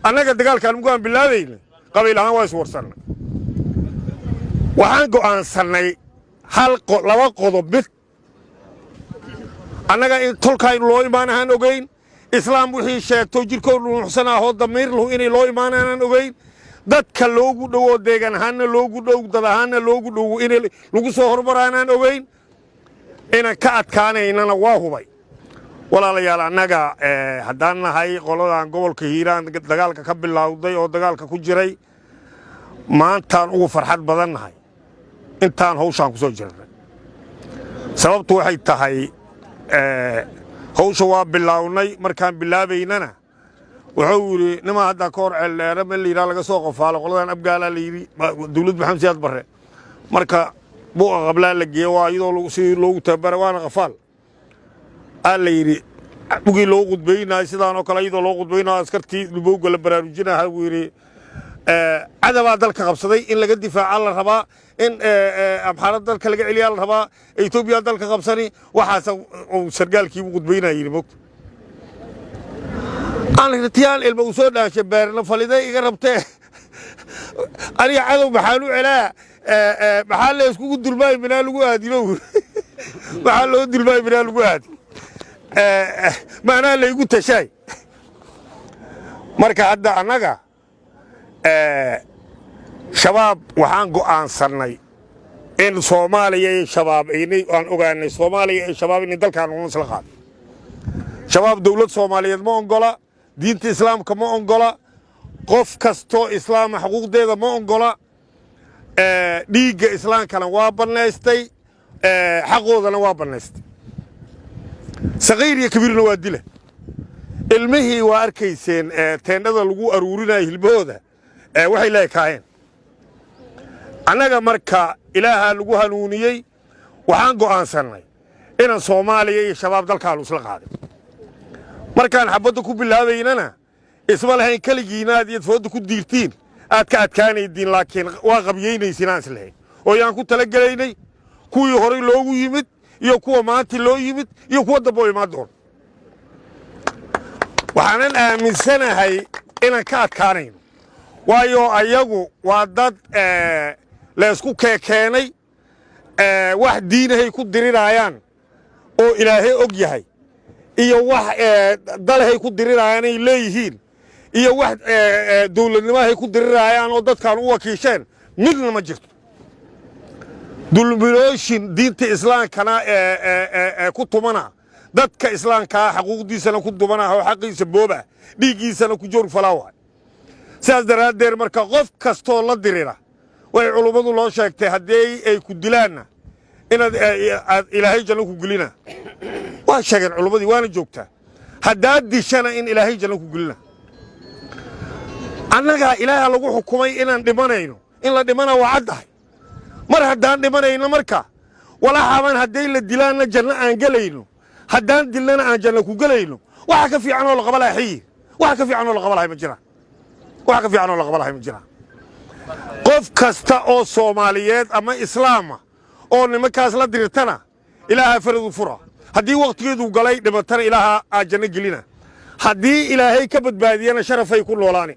Annaga dagaalkaan mugaan bilaabayna qabiil ahaan waa iswarsannay. Waxaan go'aansannay hal laba qodob mid: annaga in tolkaa in loo imaan ahaan ogayn, islaam wixii sheegto jirkoo dhunuuxsan ahoo damiir lahu inay loo imaan aanaan ogayn, dadka loogu dhowoo deegan ahaanna loogu dhow, dad ahaanna loogu dhowo inay lagu soo horumar aanaan ogayn. Inaan ka adkaanaynana waa hubay. Walaalayaal, annaga haddaan nahay qoladan gobolka Hiiraan dagaalka ka bilowday oo dagaalka ku jiray, maantaan ugu farxad badan nahay intaan hawshaan ku soo jirnay. Sababtu waxay tahay, hawsha waa bilownay. Markaan bilaabaynana wuxuu yidhi nimaa hadda ka hor Ceeldheere meel la yidhaha laga soo qofaalo, qoladan Abgaalaa la yidhi, dawlad Maxamed Siyaad Barre marka Buuqa Qablaa la geeye, waa iyadoo sidii loogu tababara waana qafaal aa la yidhi. Bugii loo qudbaynayo sidaanoo kale, iyadoo loo qudbaynayo askartii dhubowga la baraarujinaha, buu yidhi: "Cadabaa dalka qabsaday, in laga difaaca la rabaa, in Amxaarad dalka laga celiyaa la rabaa, Etoobiya dalka qabsani." Waxaasa uu sargaalkii u qudbaynaya yidhi. Mogta aan ritiyaan ilma uu soo dhaanshay, beerna faliday iga rabtee, aniga cadow maxaan u celaa? Maxaa la iskugu dulmaay minaa lagu aadino? Maxaa loo dulmaay minaa lagu aadi? Macnaha laygu tashaay. Marka hadda annaga Shabaab waxaan go'aansannay in Soomaaliya iyo Shabaab aan ogaanay Soomaaliya iyo Shabaab inay dalkaan una isla qaado. Shabaab dawlad Soomaaliyeed ma ongola, diinta Islaamka ma ongola, qof kastoo islaama xuquuqdeeda ma ongola, dhiigga islaamkana waa bannaystay, xaqoodana waa bannaystay, saqiir iyo kabiirna waa dila. Ilmihii waa arkayseen teendhada lagu aruurinayo hilbahooda waxay leekaayeen. Annaga marka Ilaahaa lagu hanuuniyey. Waxaan go'aansannay inaan Soomaaliya iyo Shabaab dalkaanu isla qaadin. Markaan xabadda ku bilaabaynana isma lahayn keligiina aad iyo foodda ku diirtiin aad ka adkaanaydiin, laakiin waa qabyeynaysiin aan islahayn oo yaan ku talagelaynay kuwii horay loogu yimid iyo kuwa maanta loo yimid iyo kuwa dambe oo imaan doona. Waxaanan aaminsanahay inaan ka adkaanayno, waayo ayagu waa dad laysku keekeenay, wax diinahay ku diriraayaan oo Ilaahay og yahay, iyo wax dalahay ku diriraayaan ay leeyihiin, iyo wax dawladnimahay ku diriraayaan oo dadkaan u wakiisheen midna ma jirto. Dulmilooshin diinta islaamkana ku tumana, dadka islaamkaa xaquuqdiisana ku dumana oo xaqiisa booba, dhiiggiisana ku joor falaa waay. Sidaas daraaddeed marka qof kastoo la dirira, way culummadu loo sheegtay, haddii ay ku dilaanna inaad aad Ilaahay janno ku gelina waa sheegeen culummadii, waana joogtaa. Haddaad dishana in Ilaahay janno ku gelina. Annagaa Ilaaha lagu xukumay inaan dhimanayno, in la dhimana waa caddahay. Mar haddaan dhimanayno, marka walaxaban hadday la dilaanna janno aan gelayno, haddaan dilnana aan janno ku gelayno, waxa ka fiican oo la qaba lahay xayi, waxa ka fiican oo la qaba lahay ma jiraan, waxa ka fiican oo la qaba lahay ma jiraan. Qof kasta oo Soomaaliyeed ama islaama oo nimankaas la dirirtana Ilaahaa faradu fura. Haddii wakhtigeedu galay dhimatana, Ilaaha aa janno gelina. Haddii Ilaahay ka badbaadiyana, sharafay ku noolaani.